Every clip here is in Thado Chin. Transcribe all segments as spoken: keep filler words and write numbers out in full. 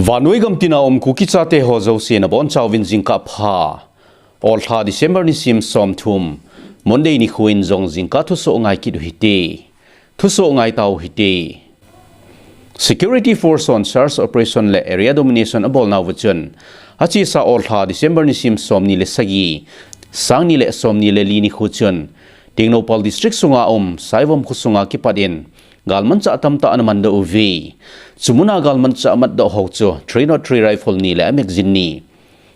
Vannoi gam tina um Kuki chate ho jouse nabonchauvin jingkah pha. Olha December nisim somthum, Monday nikho in jong jingkah thusoh ngai kit u hite. Thusoh ngai tau hite. Security Force hon search operation le area domination abolnauva chun, achesa olha December nisim somni le sagi, sangni le somni le li nikho chun, Tengnoupal District sunga um Saivom kho sunga kipat in, galmanchah tamtah ana mandoh uve. Chumuna galmanchah amatdoh ho chu three nought three rifle ni le a magazine ni,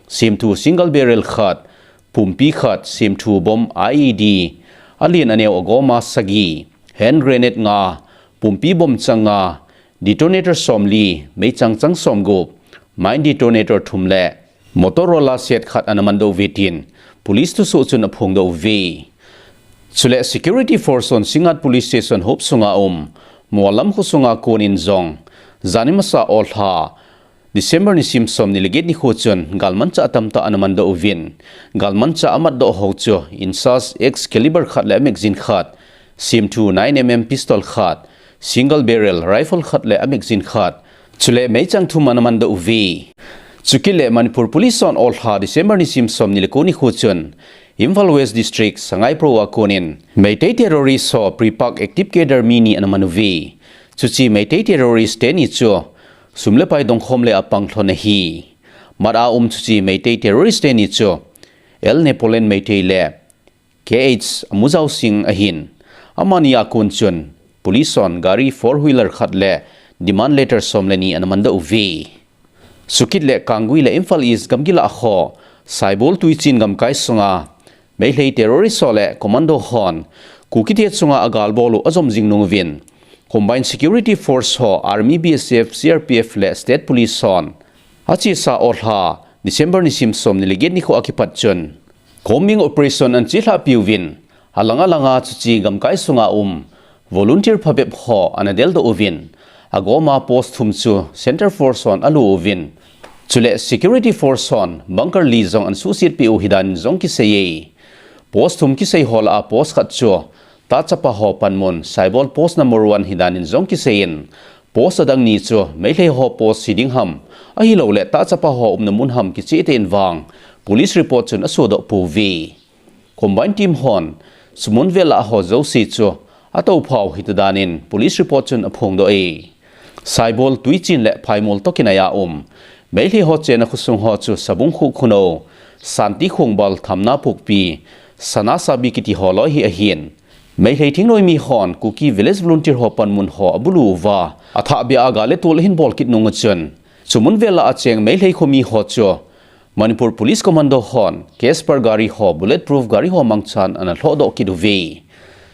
semthu single barrel khat, pumpi khat, semthu bomb I E D, alen aneo agoma sagi, hand grenade nga, pumpi bomb chang nga, detonator somli, meichang chang somgup, mine detonator thum le Motorola set khat ana mandoh uve tin police thusoh chun aphongdoh uve. Chule Security Force hon Singngat Police Station hop sunga um Mualam kho sunga konin jong, jani masa olha December nisim somni le get nikho chun galmanchah tamtah ana mandoh uvin, galmanchah amatdoh ho chu INSAS X caliber khat le a magazine khat, semthu nine M M pistol khat, single barrel rifle khat le a magazine khat, chule meichang thum ana mandoh uve. Chukit le Manipur Police hon olha December nisim somni le ko nikho chun Imphal West District Sangaipro a konin Meitei terrorist ho Prepak active cadre mi ni ana man uve. Chuche Meitei terrorist teni chu sum le pai dongkhom le apang lhon ahi. Mat a um chuche Meitei terrorist teni chu L Napoleon Meitei le K H Amujao Singh ahin, amani a kon chun police hon gari four wheeler khat le demand letter som le ni ana mandoh uve. Chukit le Kangui le Imphal East gamgi lah ho Saibol Twichin gamkai sunga Meitei terrorist ho le commando hon Kukite chunga agalbol u ajom jing nung uvin, Combined Security Force ho, Army, B S F, C R P F le State Police hon achesa olha December nisim somni le get nikho a kipat chun combing operation ana chelhahpi uvin, alang alanga chuche gamkai sunga um volunteer phabep ho ana deldoh uvin, agoma post thum chu Centre Force hon alu uvin, chule Security Force hon bunker li jong ana suhsetpi u ahi danin jong kiseiye. Post thum kisei ho lah a post khat chu tahchapa ho panmun Saibol post number one ahi danin jong kiseiyin, post adang ni chu Meitei ho post hiding ham, ahilouleh tahchapa ho umna mun ham kichehtah in vang police report chun asodoh pouve. Combined team hon chumun vel lah ho jouse chu atouphau ahi ti danin police report chun aphongdoh e. Saibol Twichin le Phaimol toh kinai a um Meitei ho chenna khosung ho chu Sabungkhu Khunou, Santi Khongbal, Thamna Pukpi, Sana Sabi kiti ho loi hi ahin, Meitei thingnoimi hon Kuki Village Volunteer ho panmun ho abulu uva, athahbeh a gal le tol ahin bol kit nung uchun, chumun vel lah a cheng Meitei khomi ho chu Manipur Police Commando hon Casper gari ho, bulletproof gari ho mangchan ana lhohdoh kit uve.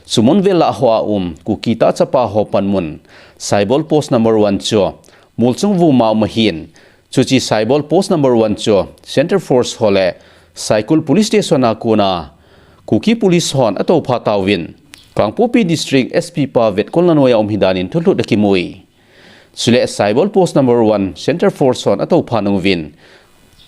Chumun vel lah ho a um Kuki tahchapa ho panmun Saibol post number one chu Molchungvu ma um ahin, chuche Saibol post number one chu Centre Force ho le Saikul Police Station a kona Kuki Police hon atoupha tauvin, Kangpokpi District S P pa vetkolna noiya um ahi danin thulhut akimui. Chule Saibol post number one Centre Force hon atoupha nung uvin,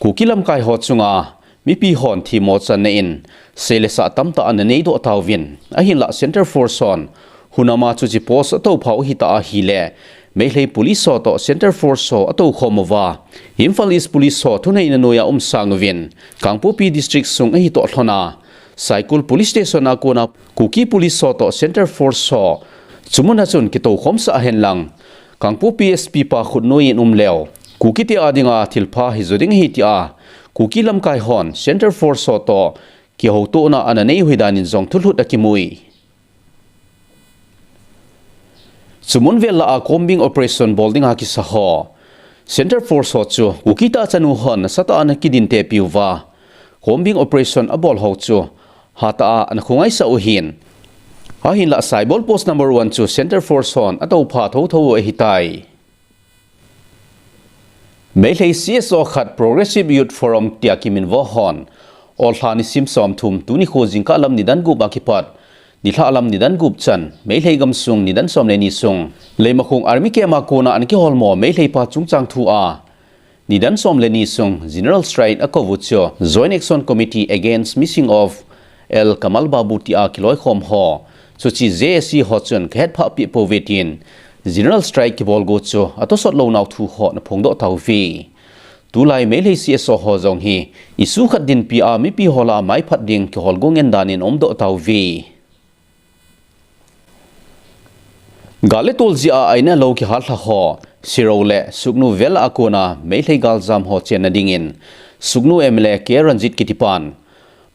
Kuki lamkai ho chunga mipi hon themmo channa in seilesah tamtah ana neidoh tauvin, ahinlah Centre Force hon hunam a chuche post atouphau ahitah ahile, Meitei Police ho toh Centre Force ho atoukhom uva, Imphal East Police ho thuneina noiya um sang uvin, Kangpokpi District sung ahitoh lhon a, Saikul Police Station a kona Kuki Police ho toh Centre Force ho chumuna chun kitoukhomsah hen lang, Kangpokpi S P pa khutnoi in um leu, Kukite a dinga thilpha hijo ding ahi tia Kuki lamkai hon Centre Force ho toh kihoutohna ana nei u ahi danin jong thulhut akimui. Chumun vel lah a combing operation bol dinga kisa ho Centre Force ho chu Kuki tahchanu hon nasatah a ana kidintepi uva, combing operation abol ho chu hatah a ana khongaisah u ahin, ahinlah Saibol post number one chu Centre Force hon atoupha thotho u ahitai. Meitei C S O khat Progressive Youth Forum tia kiminvo hon, olha nisim somthum tuni kho jingkah lam nidan gup a kipat, nilhah lam nidan gup chan, Meitei gamsung nidan som le ni sung, Leimakhong Army Camp a kona ana kiholmo Meitei pa chungchang thu a, nidan som le ni sung General Strike akou u chu Joint Action Committee Against Missing of L Kamal Babu tia kiloikhom ho, chuche J A C ho chun kahetphah peh pouve tin, general strike kibol go chu atosot lou nau thu ho ana phongdoh tauve. Tulai Meitei C S O ho jong hi issue khat dinpi a mipi ho lah a maiphat ding kiholgo ngen dan in aumdoh tauve. Gal le tol jeh a a in a lou kihallha ho, Siro le Sugnu vel a kona Meitei galjam ho chenna dingin Sugnu M L A K Ranjit kitipan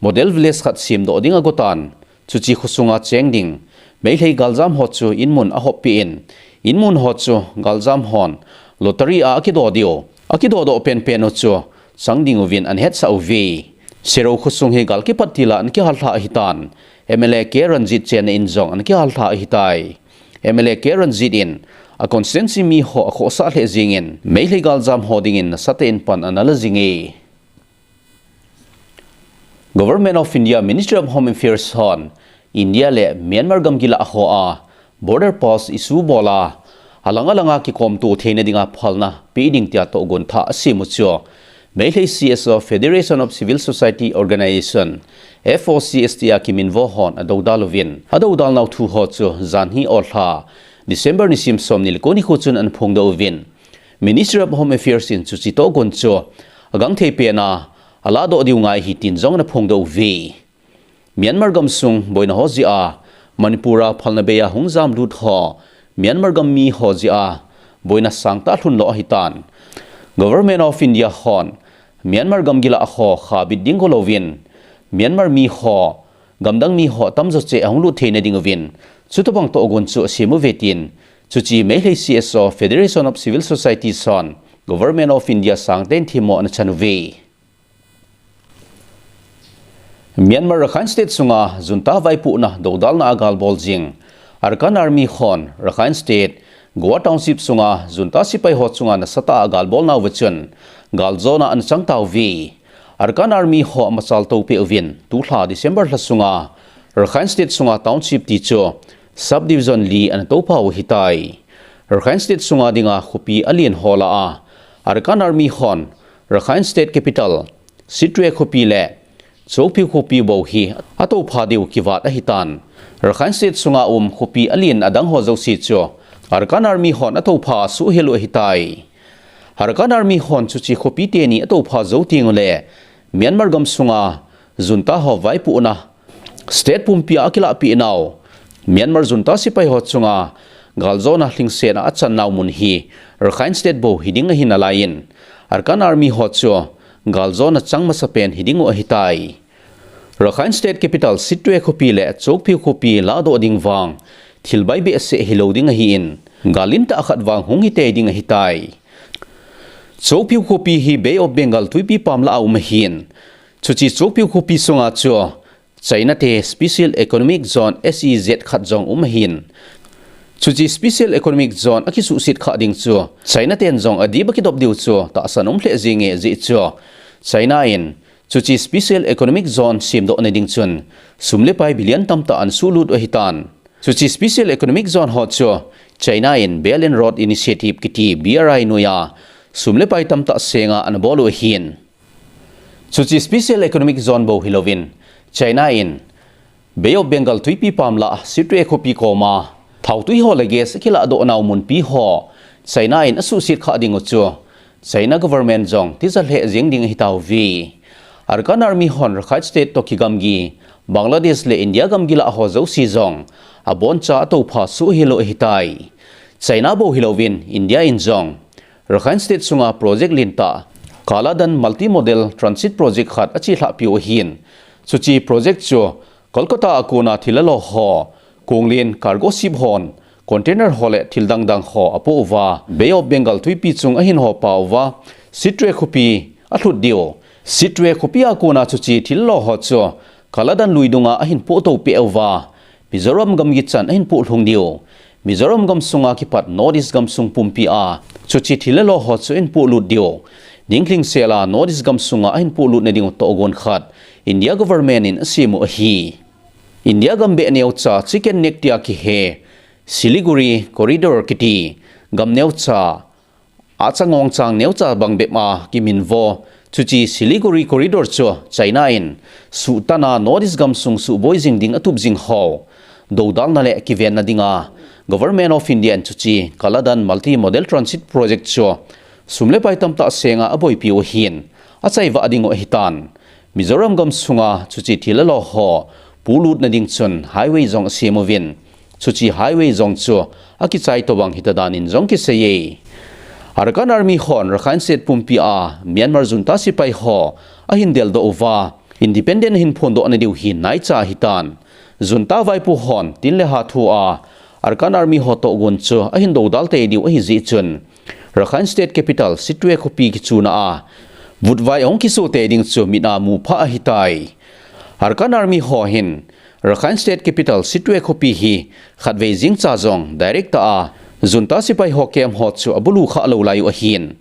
model village khat semdoh ding agotan, chuche khosunga cheng ding Meitei galjam ho chu inmun ahoppi in, inmun ho chu galjam hon lottery a akido diu, akidodoh penpen u chu chang ding uvin ana hetsah uve. Siro khosung hi gal kipat til a ana kihallha ahitan, M L A K Ranjit chenna in jong ana kihallha ahitai. M L A K Ranjit in a constituency mi ho akhohsah lheh jingin Meitei galjam ho dingin nasatah in pan ana la jinge. Government of India, Ministry of Home Affairs hon India le Myanmar gamgi lah hoa border pass issue bola, alang alanga kikomto theina dinga phalna pe ding tia tohgon thah asem u chu Meitei C S O, Federation of Civil Society Organization, F O C S T a kiminvo hon adoudal uvin, adoudal nau thu ho chu janhi olha December nisim somni le ko nikho chun ana phongdoh uvin, Ministry of Home Affairs in chuche tohgon chu agangthei pen a aladoh diu ngai ahi tin jong ana phongdoh uve. Myanmar gamsung boina ho jeh a Manipur a phalna bei a hung jamlut ho Myanmar gam mi ho jeh a boina sangtah lhun lou ahitan, Government of India hon Myanmar gamgi lah ho khabit ding go louvin, Myanmar mi ho gamdang mi ho tamjo cheh ahung lut theina ding uvin, chutobang tohgon chu asem uve tin, chuche Meitei C S O, Federation of Civil Societies hon Government of India sangtah in themmo ana chan uve. Myanmar Rakhine State sunga junta vaipohna doudalna a galbol jing Arakan Army hon Rakhine State Gowa Township sunga junta sepai ho chunga nasatah a galbol nauva chun galjona ana chang tauve. Arakan Army ho amachal toupeh uvin, tulha December lha sunga Rakhine State sunga township ti chu subdivision li ana toupha u ahitai. Rakhine State sunga dinga khopi alen ho lah a Arakan Army hon Rakhine State Capital Sittwe khopi le Kyaukphyu khopi bou hi atoupha diu kivat ahitan, Rakhine State sunga um khopi alen adang ho jouse chu Arakan Army hon atoupha asuhhel u ahitai. Arakan Army hon chuche khopi teni atoupha jou teng ule Myanmar gamsunga junta ho vaipohna state pumpi a akilahpeh nau Myanmar junta sepai ho chunga galjona lhingsetna achan nau mun hi Rakhine State bou hiding ahi nalaiyin, Arakan Army ho chu galjona chang masapen hiding u ahitai. Rakhine State Capital Sittwe khopi le Kyaukphyu khopi lahdoh ding vang thil bai behseh hilou ding ahin, gal lentah khat vang hung hitei ding ahitai. Kyaukphyu khopi hi Bay of Bengal twipi pam lah a um ahin, chuche Kyaukphyu khopi sunga chu China te Special Economic Zone, S E Z, khat jong um ahin, chuche Special Economic Zone akisuhset khah ding chu China ten jong adip a kidop diu chu tahsan um lheh jenge, ajeh chu China in chuche Special Economic Zone semdohna ding chun sum le pai billion tamtah ana suhlut u ahitan, chuche Special Economic Zone ho chu China in Belt and Road Initiative kiti, B R I, noiya sum le pai tamtah senga ana bol u ahin, chuche Special Economic Zone bou hilouvin China in Bay of Bengal twipi pam lah Sittwe khopi koma thaotui ho le gas akilahdoh nau munpi ho China in asuhset khah ding u chu China government jong tija lheh jeng ding ahitauve. Arakan Army hon Rakhine State toh kigamgi Bangladesh le India gamgi lah ho jouse jong aboncha atoupha suhhel u ahitai. China bou hilouvin India in jong Rakhine State sunga project lentah Kaladan Multimodal Transit Project khat achelhahpeh u ahin, chuche project chu Kolkata a kona thil alo ho, konglen cargo ship hon container ho le thil dangdang ho apoh uva, Bay of Bengal twipi chung ahin hopa uva, Sittwe khopi alhut diu. Sittwe khopi a kona chuche thil alo ho chu Kaladan lui dunga ahin pohtou peh uva, Mizoram gamgi chan ahin pohlhung diu. Mizoram gamsunga kipat North East gamsung pumpi a chuche thil alo ho chu ahin pohlut diu. Ning lhingsel a North East gamsunga ahin pohlutna diu tohgon khat India government in asem u ahi. India gam beh neocha, chicken neck tia kihe Siliguri Corridor kiti gam neocha, acha ngongchang neocha bang bep a kiminvo chuche Siliguri Corridor chu China in suhtana North East gamsung suhboi jing ding atup jing ho doudalna le kivenna dinga Government of India in chuche Kaladan Multi-Modal Transit Project chu sum le pai tamtah senga aboipiu ahin, achaiva ding u ahitan. Mizoram gam sunga chuche thil alo ho polutna ding chun highway jong asem uvin, chuche highway jong chu akichai tobang hita danin jong kiseiye. Arakan Army hon Rakhine State pumpi a Myanmar junta sepai ho ahin deldoh uva, independent ahin phondoh nadiu hi naicha ahitan. Junta vaipo hon tin le ha thua Arakan Army ho tohgon chu ahin dodal tei diu ahijeh chun, Rakhine State capital Sittwe khopi kichuna a vutvai ahung kiso tei ding chu mit a mupha ahitai. Arakan Army ho hin Rakhine State capital Sittwe khopi hi khatvei jingcha jong direct a junta sepai ho camp ho chu abulu khalou lai u ahin,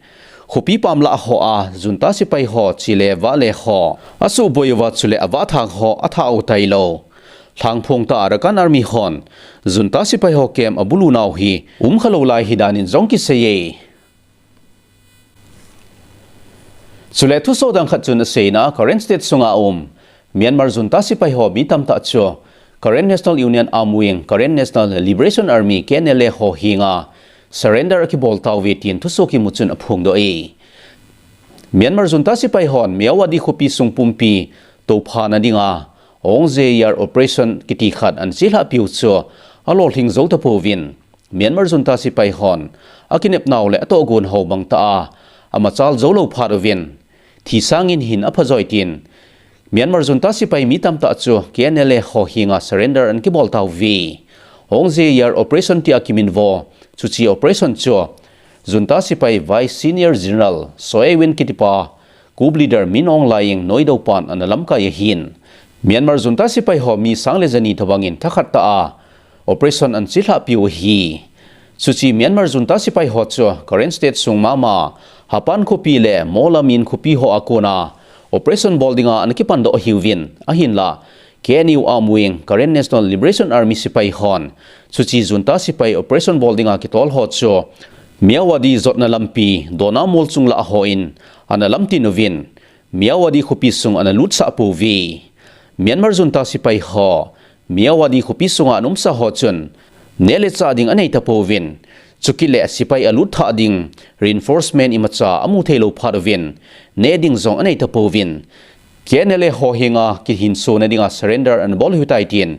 khopi pamlah hoa junta sepai ho chele vale ho asuboi uva chule avahthang ho athau tailou. Lhangphong tah a Arakan Army hon junta sepai ho camp abulu nau hi umkhalou lai ahi danin jong kiseiye. Chule thuso dang khat chun aseina, Karen State sunga um Myanmar junta sepai ho mi tamtah chu Karen National Union Arm Wing, Karen National Liberation Army, K N L A ho henga surrender akibol tauve tin thuso kimu chun aphongdoh e. Myanmar junta sepai hon Myawaddy khopi sung pumpi tophana dinga Aung Zayar Operation kiti khat anachelhah piu chu alolhing jou tapouvin, Myanmar junta sepai hon akinepnau le atohgon ho bangtah a amachal joulou phat uvin, thi sangin hin aphajoi tin Myanmar junta sepai mi tamtah chu K N L A ho henga surrender anakibol tauve. Aung Zayar Operation tia kiminvo chuche operation chu junta sepai Vice Senior General Soe Win kitipa coup leader Min Aung Hlaing noidou pan analamkai ahin, Myanmar junta sepai ho mi sang le jani tobangin thakhat tah a operation anachelhah piu ahi. Chuche Myanmar junta sepai ho chu Karen State sung mama Hapan khopi le Mawlamyine khopi hoa kona operation bol dinga anakipandoh ahiuvin, ahinla K N U Arm Wing, Karen National Liberation Army sepai hon chuche junta sepai operation bol dinga kitol ho chu Myawaddy jotna lampi Dona molchung lah a hon analamtin uvin, Myawaddy khopi sung analutsah pouve. Myanmar junta sepai ho Myawaddy khopi sunga anaumsa ho chun neh le chah ding anei tapouvin, chukit le sepai alut thah ding reinforcement imacha amu theilou phat uvin, neh ding jong anei tapouvin, K N L A ho henga kihinsona dinga surrender anabol u ahitai tin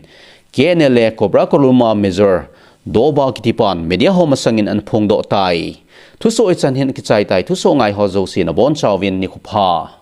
K N L A Cobra Column a Major Doba kitipan media ho masangin anaphongdoh tai. Thuso hichan hin akichai tai, thuso ngai ho jouse nabonchauvin nikho pha.